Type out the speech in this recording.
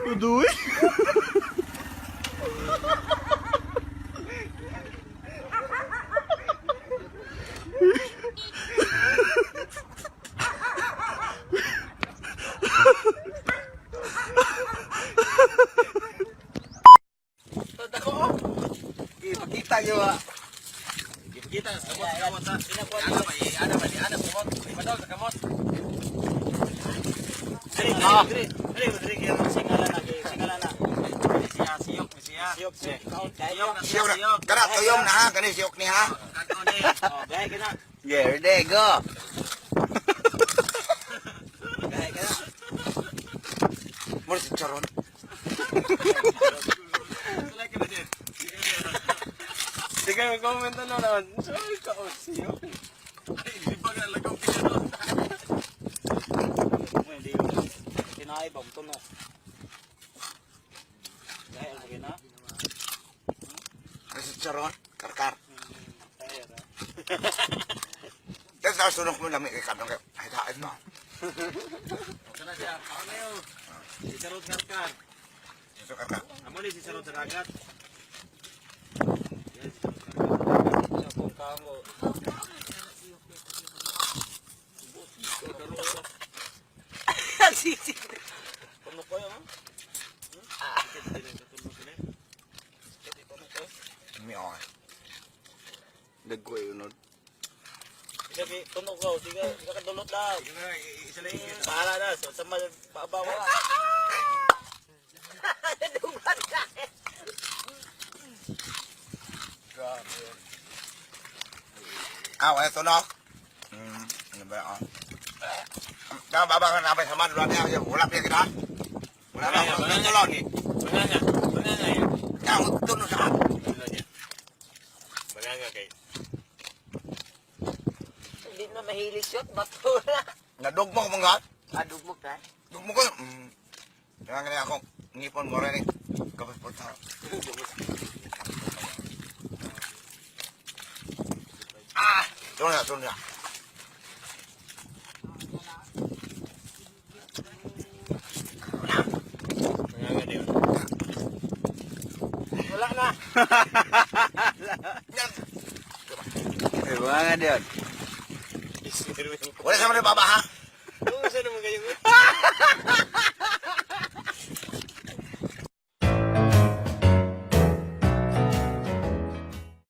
Uduy. Ipakita niyo ba? Kita sa kamot, sa kamot, ha? Ana ba, eh, ana ba, ana, kamot. Lima daw sa kamot. Diri, diri, diri, diri, diri, Singala na, singala na. diri, siya, siyok, siya. Siyok, siyok. Siyok na, Siyok na. siyok. Kana tuyom na ha, kani siyok ni ha. Kakaon ni. Oh, gahi ka na. Yeah, there you go. Gahi ka na. Mura si Charon. Tulay ka na din. Sige, mag-comment na naman. Sorry ka, oh, siyok. Ay, di ba nga lagaw ka na? Hindi. Tinay ba tuno. Gahi ka na. Mura si Charon. Karkar. Gahi ra. Tapos nakasunok mo lami kay kanong kay. Ay, tain mo. Kana siya, ako na yun. Si Sarot Karkar. Ito karkar. Amo ni si Sarot sa dagat. Yan, si Sarot sa dagat. Sa kung kamo. Tuno ko yun, ha? Mi oy. Dagko yun. Sige, tuno ko. Sige, sige ka dulot daw. Bahala na. So, sa mga babawa. Ah, wala tunok. Ano ba ah? Kaya baba ka na sa man, wala niya, wala pa kita. Wala na, wala na tulon. Wala nga, wala nga yun. Kaya tuno sa. Wala niya. Wala nga kay. Hindi na mahilig shot, batura. Nadugmo ko mga. Adugmo ka? Dugmo ko. Kaya nga ako, ngipon mo rin eh. Kapos po tao. Ah! Tuno na, tuno na. Wala nga din. Wala na. Eh, wala nga diyan. Wala sa mga baba ha? Oo, saan naman kayo?